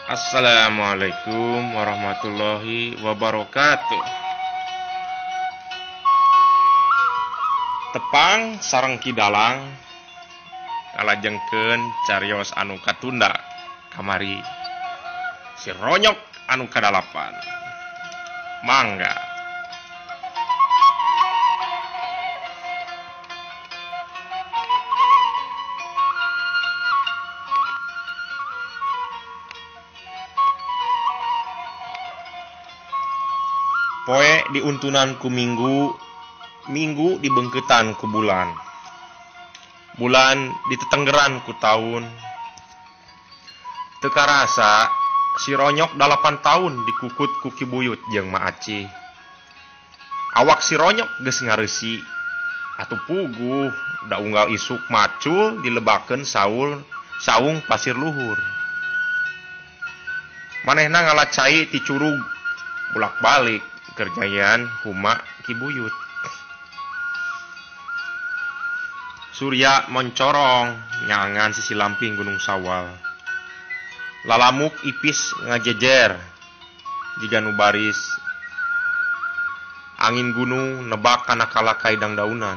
Assalamualaikum warahmatullahi wabarakatuh. Tepang sareng Ki Dalang ngalajengkeun carios anu katunda kamari si Ronyok anu kadalapan. Mangga. Poe diuntunan ku minggu, minggu dibengketan ku bulan, bulan ditetenggeran ku taun. Teu karasa si Ronyok 8 tahun dikukut ku Ki Buyut jeung Ma Acih. Awak si Ronyok geus ngareusi atuh puguh da unggal isuk macul dilebakeun saul saung pasir luhur. Manehna ngala cai ti curug bolak-balik kerjaan huma Ki Buyut. Surya moncorong nyangan sisi lamping Gunung Sawal. Lalamuk ipis ngajejer jiga nu baris. Angin gunung nebak kana kalakai dangdaunan.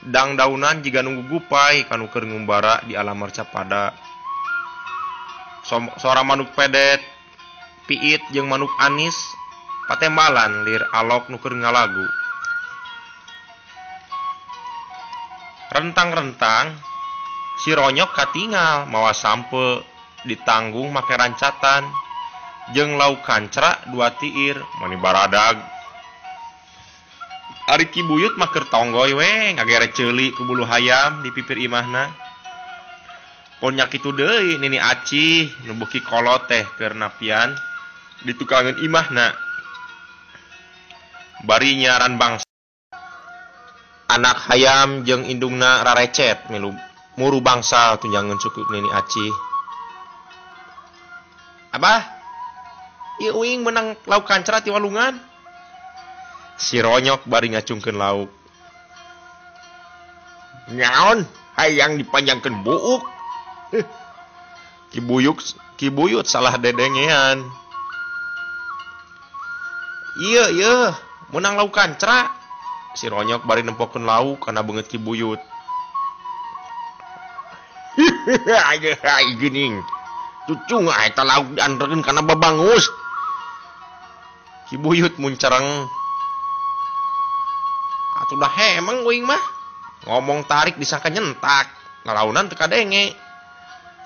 Dangdaunan jiga nu gugupai kanu keur ngumbara di alam marcapada. Sora manuk pedet, piit jeung manuk anis patembalan lir alok nu keur ngalagu. Rentang-rentang si Ronyok katingal mawa sampe ditanggung make rancatan jeung lauk kancra 2 tiir mani baradag. Ari Ki Buyut mah keur tonggoy we ngagere ceuli ku bulu hayam di pipir imahna. Pon nya kitu deui Nini Acih nu beuki kolot teh keur napian ditukangeun imahna. Bari nyaran bangsa anak hayam jeung indungna rarecet milu muru bangsa tunjangan suku Nini Acih. Abah, ieu uing menang lauk kancra ti walungan. Si Ronyok bari ngacungkeun lauk. Nyaon hayang dipanjangkeun buuk. Ki Buyut salah dedengean. Ieu ieu menang lauk kancra. Si Ronyok bari nempokeun lauk kana beungeut Ki Buyut. Ai geuning. Cucung eta lauk dianterkeun kana babangus. Ki Buyut muncereng. Atuh dah hemeng uing mah. Ngomong tarik disangka nyentak, ngalaunan teu kadenge.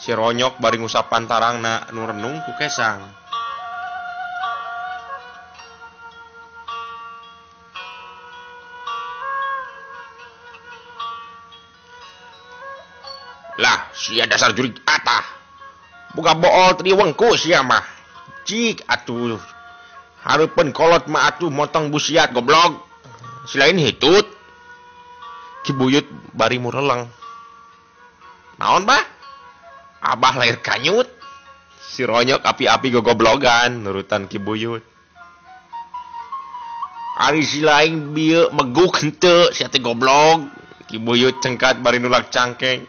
Si Ronyok bari ngusapan tarangna nu renung ku kesang. Lah, sia dasar jurig atah. Buka bool tri wengku sia mah. Cik atuh. Hareupeun kolot mah atuh motong busiat goblok. Selain hitut. Ki Buyut bari mureleng. Naon bah? Abah lahir kanyut. Si Ronyok api-api gogoblogan nurutan Ki Buyut. Ari si lain bieu meguk henteu sia teh goblok. Ki Buyut cengkat bari nulak cangkeng.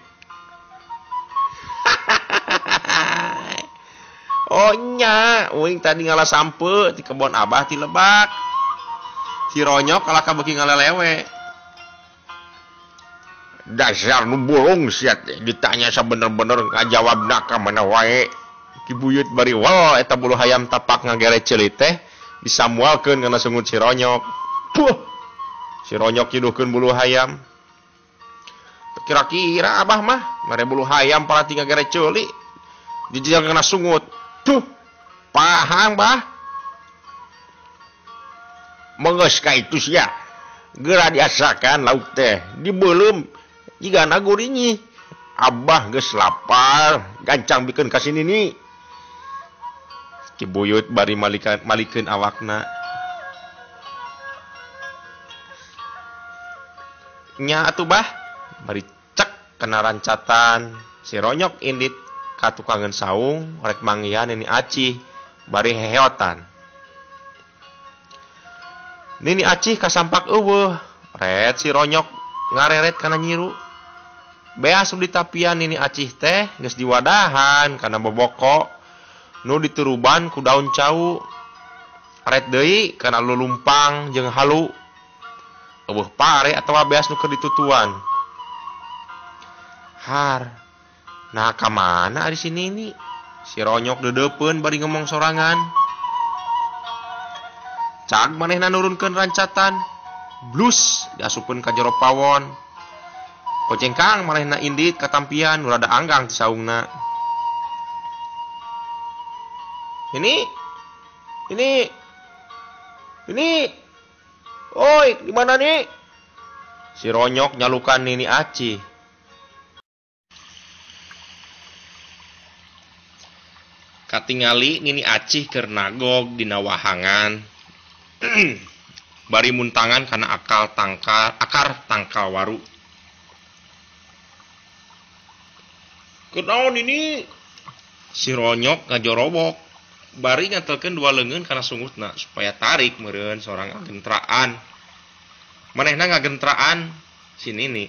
Oh nya, uing tadi ngalah sampe di kebon abah ti lebak. Si Ronyok kalah ka beuki ngalelewe. Dasar nu bolong sia teh ditanya sabener-bener ngajawabna ka mana wae. Ki Buyut bari wal eta bulu hayam tapak ngagere ceuli teh disamualkeun kana sungut si Ronyok. Puh. Si Ronyok nyiduhkeun bulu hayam. Kira-kira abah mah mere bulu hayam parati ngagere ceuli dijejal kana sungut. Tuh, pahang bah. Menges ka itu sia. Geura diasakan lauk teh dibeuleum jigana gurinyi. Abah geus lapar, gancang bikeun ka si Nini. Ki Buyut bari malikeun awakna. Nya atuh bah, bari cek kana rancatan. Si Ronyok indit ka tukangeun saung rek manggihan Nini Acih bari heheotan. Nini Acih kasampak eueuh, ret si Ronyok ngareret kana nyiru. Beas ditapian Nini Acih teh geus diwadahan kana boboko. Nu dituruban ku daun cau. Aret deui kana lulumpang jeung halu. Eueuh pare atawa beas nu keur ditutuan. Har. Nah ka mana ari si Nini? Si Ronyok deudeupeun bari ngomong sorangan. Cag manehna nurunkeun rancatan. Blus diasupkeun ka jero pawon. Kocengkang manehna indit katampian nu rada anggang ti saungna. Ini ini ini. Oi, di mana nih? Si Ronyok nyalukan Nini Acih. Katingali Nini Acih keur nagog dina wahangan. Bari muntangan kana akar tangkal waru. Kunaon ini? Si Ronyok ngajorobok. Bari ngantelkeun dua leungeun kana sungutna supaya tarik meureun sorang ngagentraan. Manehna ngagentraan si Nini.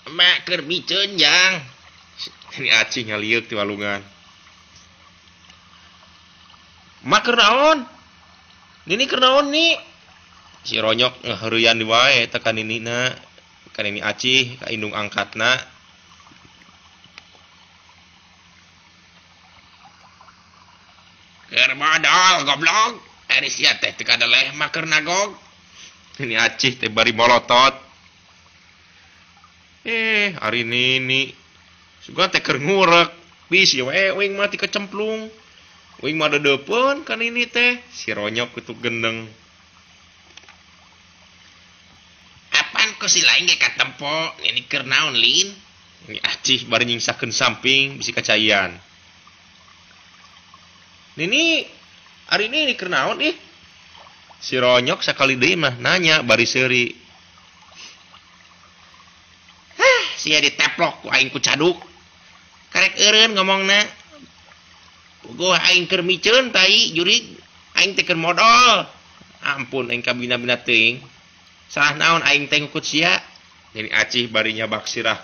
Emak keur miceun jang. Nini Acih ngalieuk ti walungan. Mak keur naon? Nini keur naon ni? Si Ronyok ngaheureyan di wae teh ka ninina, ka Nini Acih, ka indung angkatna. Keur modal goblok, ari sia teh teu kadeleh mah keur nagog. Nini Acih teh bari molotot. Ari Nini sugan teh keur ngurek, bisi we uing mah ti kecemplung. Uing mah dedeupeun ka Nini teh, si Ronyok kitu gendeng. Apan ku si lain ge katempo, Nini keur naon lin? Nini Acih bari nyingsakeun samping bisi kacaian. Nini, ari Nini keur naon ih? Si Ronyok sakali deui mah nanya bari seuri. Hah, sia diteplok ku aing ku caduk. Karek eureun ngomongna. Puguh aing keur miceun tai jurig, aing teh keur modol. Ampun aing kabina-bina teuing. Salah naon aing teh ngukut sia? Nini Acih bari nyabak sirah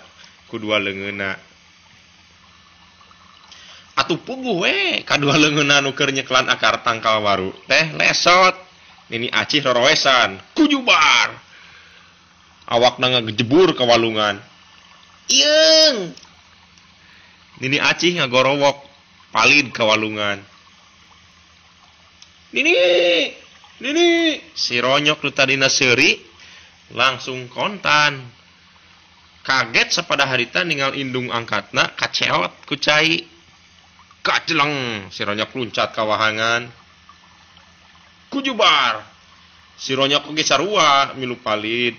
ku dua leungeunna. Atuh puguh we kadua leungeunna nu keur nyeklan akar tangkal waru teh lesot. Nini Acih roroesan kujubar. Awakna ngagejebur ka walungan. Ieung. Nini Acih ngagorowok palid ka walungan. Nini, Nini, si Ronyok nu tadina seuri langsung kontan. Kaget sapada harita ningal indung angkatna kaceot ku cai. Kaceleng, si Ronyok luncat ka wahangan. Kujubar. Si Ronyok oge sarua milu palid.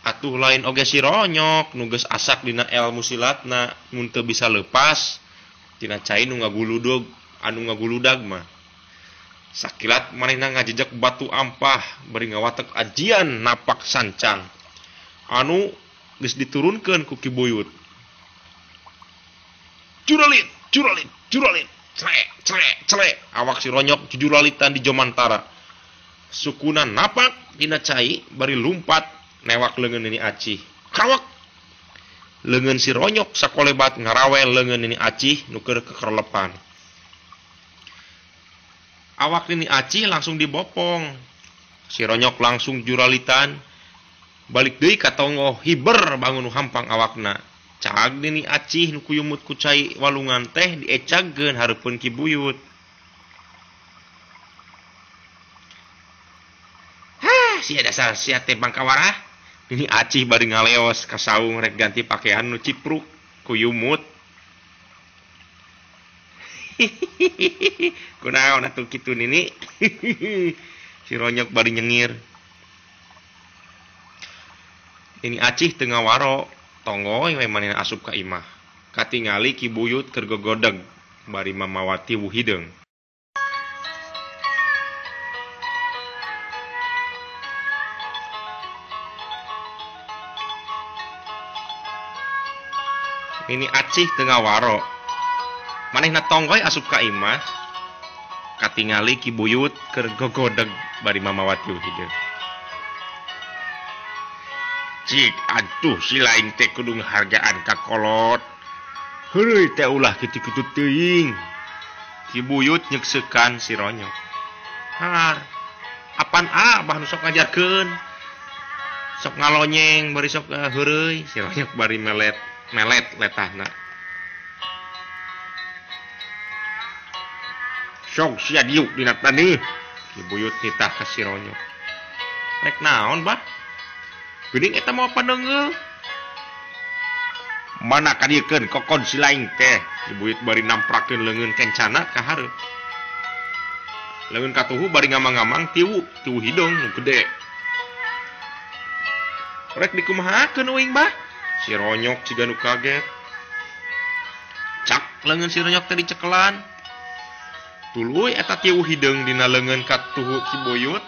Atuh lain oge si Ronyok nu geus asak dina elmu silatna mun teu bisa leupas tina cai nu ngaguludug anu ngaguludag mah. Sakilat manehna ngajejek batu ampah bari ngawatek ajian napak sancang anu geus diturunkeun ku Ki Buyut. Juralit, juralit, juralit, clek, clek, clek. Awak si Ronyok jujuralitan di jomantara. Sukuna napak dina cai bari lumpat newak leungeun Nini Acih. Kawak. Leungeun si Ronyok sakolebat ngarawel leungeun Nini Acih nu keur kekerlepan. Awak Nini Acih langsung dibopong. Si Ronyok langsung juralitan. Balik deui ka tonggoh hiber bangun nu hampang awakna. Cag Nini Acih nu kuyumut ku cai walungan teh diecagkeun hareupeun Ki Buyut. Hah, sia dasar sia teh bangkawarah. Nini Acih bari ngaleos ka saung rek ganti pakaian nu cipruk kuyumut. Kunaon atuh kitu Nini? Si Ronyok bari nyengir. Nini Acih teu ngawaro, tonggoy we manehna asup ka imah. Katingali Ki Buyut keur gogodeg bari mamawati wuh hideung. Nini Acih teu ngawaro. Manehna tonggoy asup ka imah. Katingali Ki Buyut keur gogodeg bari mamawati wuh hideung. Cik atuh si lain teh kudu ngahargaan ka kolot. Heureuy teh ulah kitu-kitu teuing. Ki Buyut nyekseukan si Ronyok. Har, apan abah nu sok ngajarkeun? Sok ngalonyeng bari sok heureuy, si Ronyok bari melet melet letahna. Sok sia diuk dina taneuh. Ki Buyut nitah ka si Ronyok. Rek naon bah? Geuning eta mah paneunggeul. Mana kadiekeun kokon si laing teh. Ki Buyut bari namprakeun leungeun kencana ka hareup. Leungeun katuhu bari ngamang-ngamang tiwu, tiwu hideung nu gede. Rek dikumahakeun uing bah? Si Ronyok ciga nu kaget. Cak leungeun si Ronyok teh dicekelan. Tuluy eta tiwu hideung dina leungeun katuhu Ki Buyut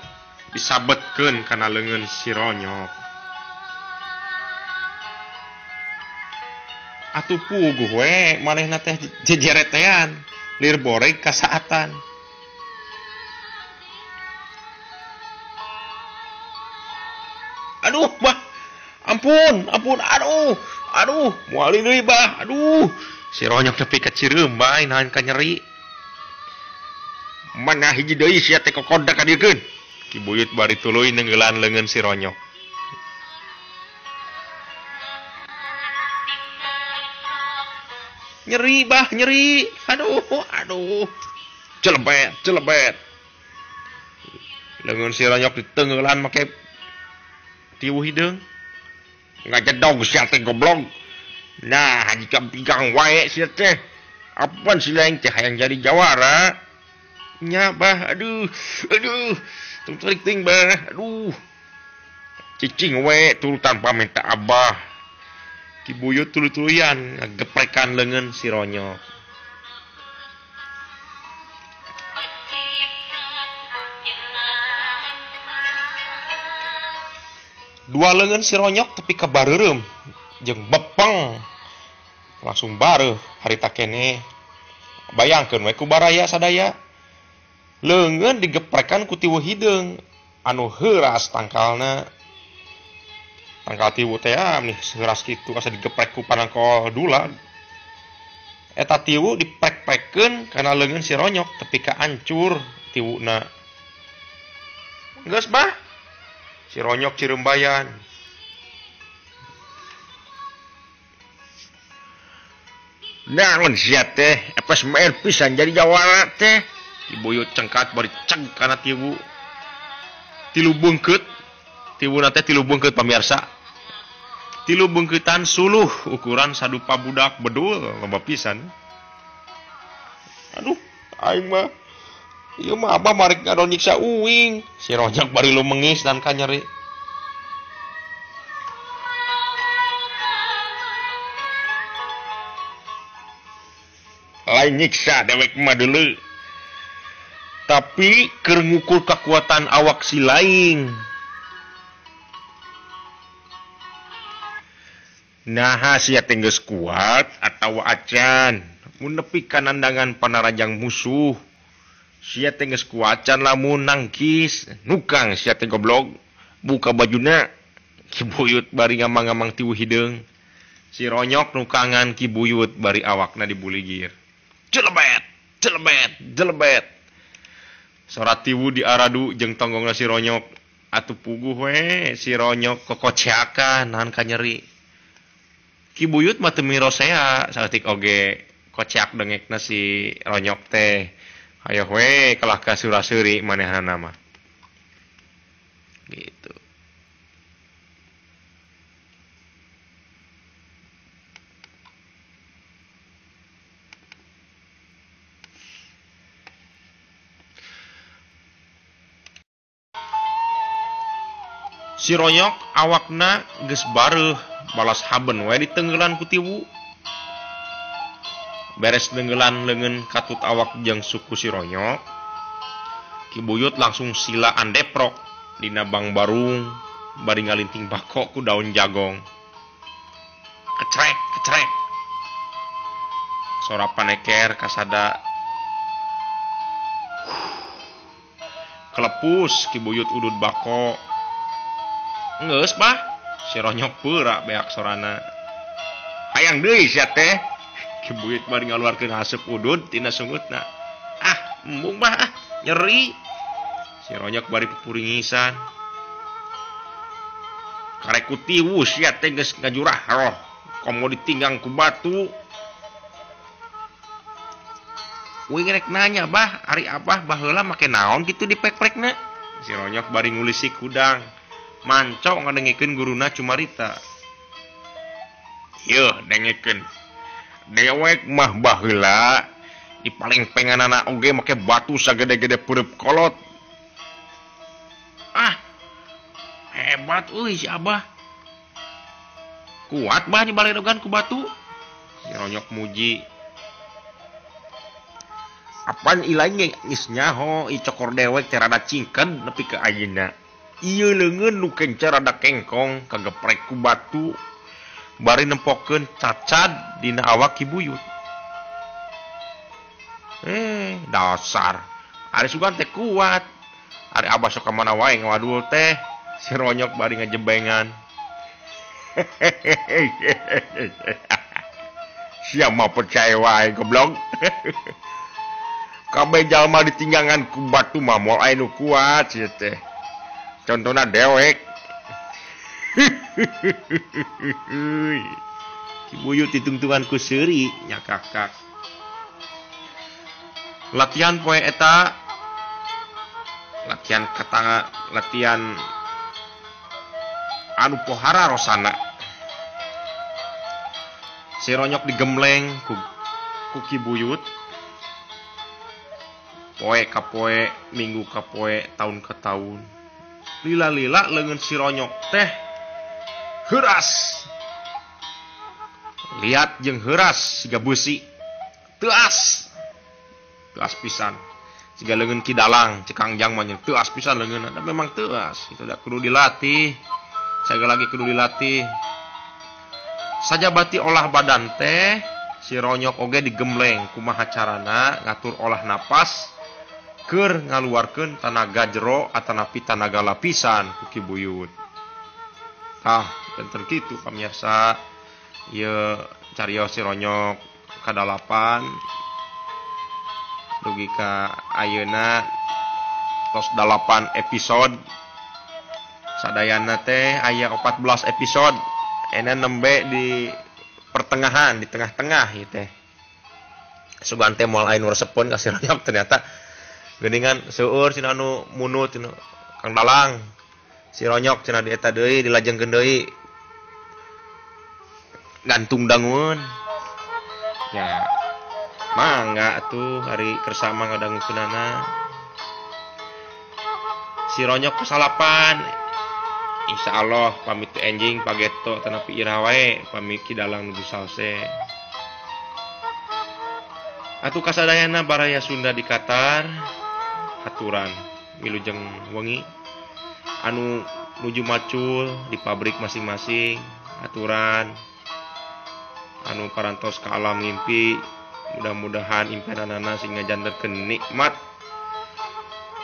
disabetkeun kana leungeun si Ronyok. Atuh puguh we manehna teh jejeretean lir boreg kasaatan. Aduh bah, ampun ampun, aduh aduh moal deui bah, aduh. Si Ronyok tepi ka cireum bae nahan ka nyeri. Mana hiji deui sia teh kokodak ka diekeun. Ki Buyut bari tuluy neunggelan leungeun si Ronyok. Nyeri bah, nyeri. Aduh, aduh. Celebet, celebet. Leungeun si Ronyok ditenggelan make tiwu hideung. Ngajedog sia teh goblok. Nah, jika pigang wae sia teh. Apan si lain teh hayang jadi jawara. Nya bah, aduh, aduh. Tarik ting bah, aduh. Cicing we turutan paminta abah. Ki Buyut tuluy-tuluyan ngageprekan leungeun si Ronyok. Dua leungeun si Ronyok tepi ka bareureum jeung bepeng. Langsung bareuh harita keneh. Bayangkeun we ku baraya sadaya. Leungeun digeprekan ku tiwu hideung anu heuras tangkalna. Tangkal tiwu teh nih heuras kitu asa digeprek ku panangkol dula. Eta tiwu diprek-prekeun kana leungeun si Ronyok tepi ka ancur tiwuna. Geus bah. Si Ronyok cirembayan. Naon sia teh, apes maer pisan jadi jawara teh. Ki Buyut cengkat bari ceng kana tiwu. Tilu beungkeut. Tiwuna teh tilu beungkeut pamirsa. Tilu beungkeutan suluh ukuran sadupa budak bedul loba pisan. Aduh, aing mah ieu mah abah marek ngadon nyiksa uing. Si Ronyok bari lumengis dan kanyeri. Lain nyiksa dewek mah deuleu. Tapi keur ngukur kekuatan awak si laing. Nah, sia teh geus kuat atawa acan mun nepi ka nandangan panarajang musuh. Sia teh geus kuat can lamun nangkis, nukang sia teh goblok. Buka bajuna. Ki Buyut bari ngamang-ngamang tiwu hideung. Si Ronyok nukangan Ki Buyut bari awakna dibuligir. Celebet, celebet, celebet. Sora tiwu diaradu jeung tonggongna si Ronyok. Atuh puguh we si Ronyok kokoceakan nahan ka nyeri. Ki Buyut mah teu mirosea saeutik oge koceak dengekna si Ronyok teh. Hayoh we kalah ka sura-seuri manehna mah. Gitu. Si Ronyok awakna geus bareuh balas haben we ditenggelan ku tiwu. Beres denggelan leungeun katut awak jeung suku si Ronyok, Ki Buyut langsung sila andeprok dina bang barung bari ngalinting bako ku daun jagong. Kecrek kecrek. Sora paneker kasada. Kelepus Ki Buyut udud bako. Geus bah, si Ronyok peurak beak sorana. Hayang deui sia teh. Ki Buyut bari ngaluarkeun haseup udud tina sungutna. Ah, embung bah ah, nyeri. Si Ronyok bari pupuringisan. Karek ku tiwus sia teh geus ngajurah roh. Komo ditinggang ku batu. Uing rek nanya bah, ari abah baheula make naon kitu dipek-pekna? Si Ronyok bari ngulisik hudang. Manco ngadengikeun guruna cumarita. Yeuh, dengekeun. Dewek mah baheula di paling penganana oge make batu sagede-gede peureub kolot. Ah, hebat euy si abah. Kuat bah dibaledogan ku batu. Si Ronyok muji. Apan ilai geus nyaho i cokor dewek teh rada cingkeun nepi ka ayeuna. Ieu leungeun nu kenca rada kengkong kageprek ku batu bari nempokeun cacad dina awak Ki Buyut. Dasar. Ari sugan teh kuat. Ari abah sok ka mana wae ngawadul teh. Si Ronyok bari ngajebengan. Sia mah percaya wae goblok. Kabeh jalma ditinggangan ku batu mah moal aya nu kuat sia teh. Contona dewek. Ki Buyut ditungtungan ku seuri nyakakak. Latihan poe eta, latihan katanga, latihan anu pohara rosana. Si Ronyok digembleng ku Ki Buyut. Poe ka poe, minggu ka poe, taun ka taun. Lila-lila leungeun si Ronyok teh heuras. Liat jeung heuras siga beusi. Teuas. Teuas pisan. Siga leungeun Ki Dalang, Cek Kangjang mah nya teuas pisan leungeunna. Da memang teuas, itu da kudu dilatih. Sagala lagi kudu dilatih. Sajabati olah badan teh si Ronyok oge digembleng kumaha carana ngatur olah napas keur ngaluarkeun tanaga jero atanapi tanaga lapisan ku Ki Buyut. Tah, benten kitu pamirsa. Ieu carios si Ronyok kadalapan dugi ka ayeuna tos 8 episode. Sadayana teh aya 14 episode. Ena nembe di pertengahan, di tengah-tengah ieu teh. Sugan teh moal aya nu resepkeun ka si Ronyok ternyata geuningan seueur cenah anu munut cenah Kang Dalang. Si Ronyok cenah di eta deui dilajengkeun deui. Gantung dangun. Ya, mangga atuh hari kersama ngadangukeunana. Si Ronyok kasalapan. Insyaallah pamit teu enjing pageto tanapi ira wae pamit Ki Dalang nuju salse. Atuh kasadayana baraya Sunda di Qatar aturan wilujeng wengi anu nuju macul di pabrik masing-masing aturan anu parantos ka alam ngimpi mudah-mudahan impianana sing ngajantenkeun nikmat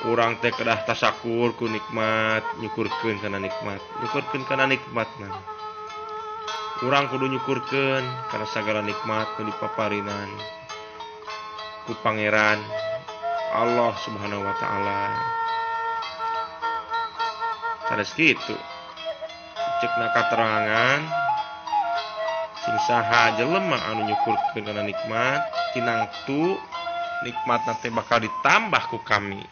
urang teh kedah tasakur ku nikmat nyukurkeun kana nikmat nyukurkeun kana nikmatna urang kudu nyukurkeun kana sagala nikmat nu dipaparinan ku Pangeran Allah Subhanahu wa taala. Sanes kitu cekna katerangan sing saha jelema anu nyukurkeun kana nikmat tinangtu nikmatna teh bakal ditambah ku kami.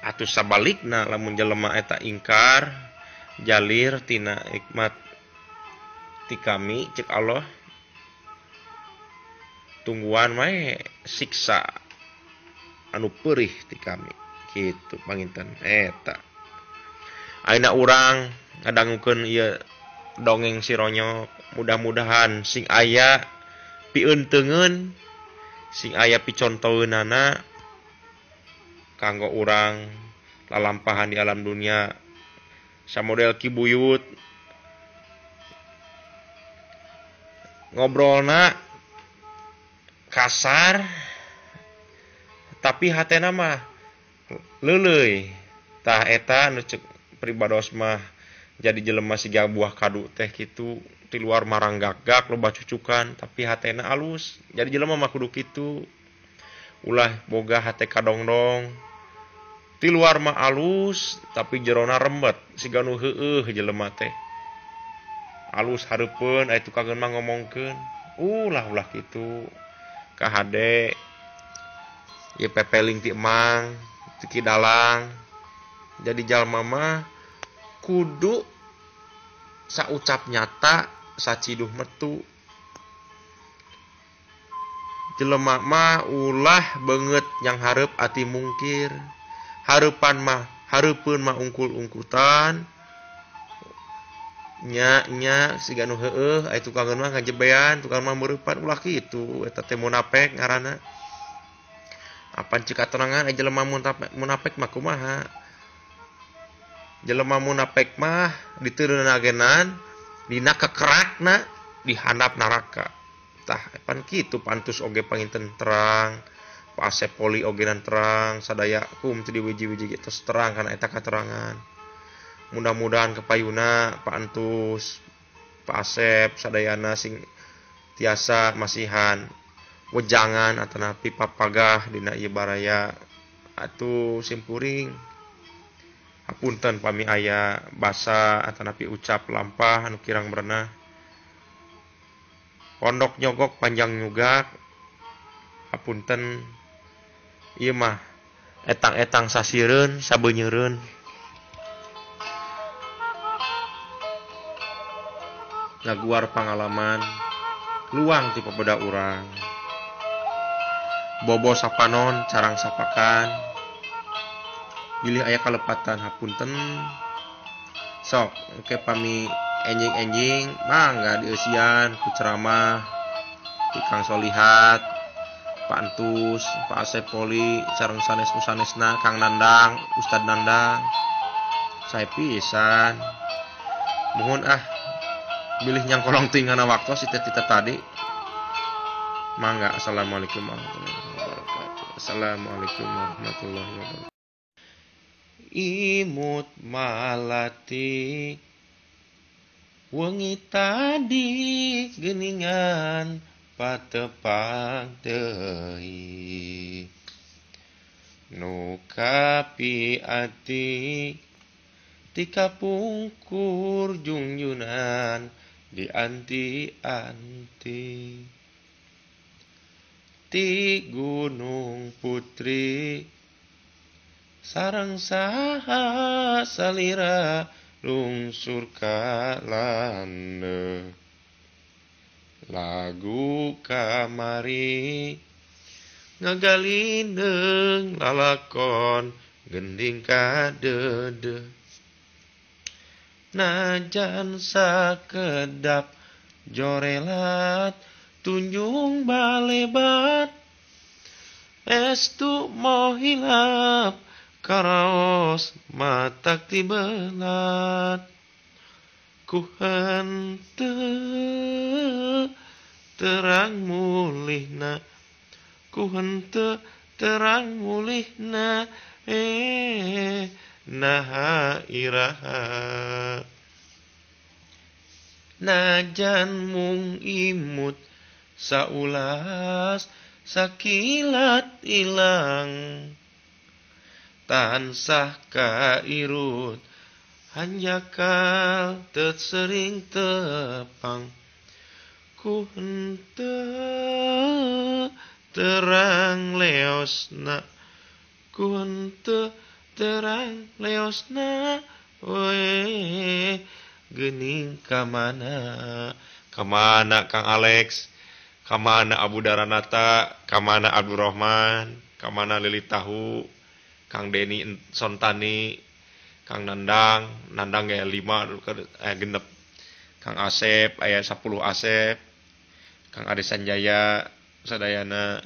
Atuh sabalikna lamun jelema eta ingkar jalir tina nikmat ti kami cek Allah tungguan wae siksa anu perih ti kami kitu panginten eta. Ayeuna urang ngadangukeun ieu dongeng si Ronyok mudah-mudahan sing aya piunteungeun sing aya picontoeunana kanggo urang lalampahan di alam dunia samodel Ki Buyut ngobrolna kasar tapi hatena mah leuleuy. Tah eta nu cek pribados mah jadi jelema siga buah kadu teh kitu Di luar maranggak-gak loba cucukan tapi hatena alus. Jadi jelema mah kudu kitu. Ulah boga hate kadongdong. Di luar mah alus tapi jerona rembet siga nu heueuh jelema teh. Alus hareupeun aya tukangeun mah ngomongkeun. Ulah ulah kitu. Kahade ieu pepeling ti emang, ti Ki Dalang. Jadi jalma mah kudu saucap nyata saciduh metu. Jelema mah ulah beungeut yang hareup ati mungkir. Hareupan mah hareupeun mah ungkul-ungkutan. Nya nya siga nu heueuh aya tukangeun mah ngajebean, tukang mah meureupan ulah kitu eta teh munafik ngaranna. Apan cik katerangan aya jelema munafik mah kumaha? Jelema munafik mah diteureunaagenan dina kekerakna di handap neraka. Tah pan kitu pantus oge panginten terang, Pak Asep Poli ogenan terang, sadaya kum teu diwiji-wiji geus terang kana eta katerangan. Mudah-mudahan kepayuna Pak Entus, Pak Asep sadayana sing tiasa masihan wejangan atanapi papagah dina ieu baraya atuh simkuring. Hapunten pami aya basa atanapi ucap lampah anu kirang berenah. Pondok nyogok panjang nyugak. Hapunten ieu mah etang-etang sasireun sabeunyereun. Ngaguar pangalaman luang ti papeda urang. Bobo sapanon carang sapakan. Bilih aya kalepatan hapunten. Sok engke pami enjing-enjing mangga dieusian ku ceramah ti Kang Solihat, Pak Entus, Pak Asep Poli sareng sanes nu sanesna Kang Nandang, Ustad Nandang. Sae pisan. Muhun ah bilih nyangkolong tingana waktos tita tadi. Mangga, assalamualaikum warahmatullahi wabarakatuh. Assalamualaikum warahmatullahi wabarakatuh. Imut malati wengi tadi geningan patepang deui nu kapi ati tika pungkur jungjunan di anti-anti ti Gunung Putri sareng saha salira lungsur ka landeuh lagu kamari ngagalineung lalakon gending kadeudeuh najan sakedap jorelat tunjung balebat estu mohilap karaos matak tibelat ku henteu terang mulihna ku henteu terang mulihna naha iraha najan mung imut saulas sakilat ilang tansah kairut hanjakal teu sering tepang ku henteu terang leosna ku henteu terang leosna we geuning ka mana kamana Kang Alex kamana Abu Daranata kamana Abdurrahman kamana Lili Tahu Kang Deni Sontani, Kang Nandang, Nandang ya 5 genep. Kang Asep aya 10 Asep, Kang Ade Sanjaya sadayana.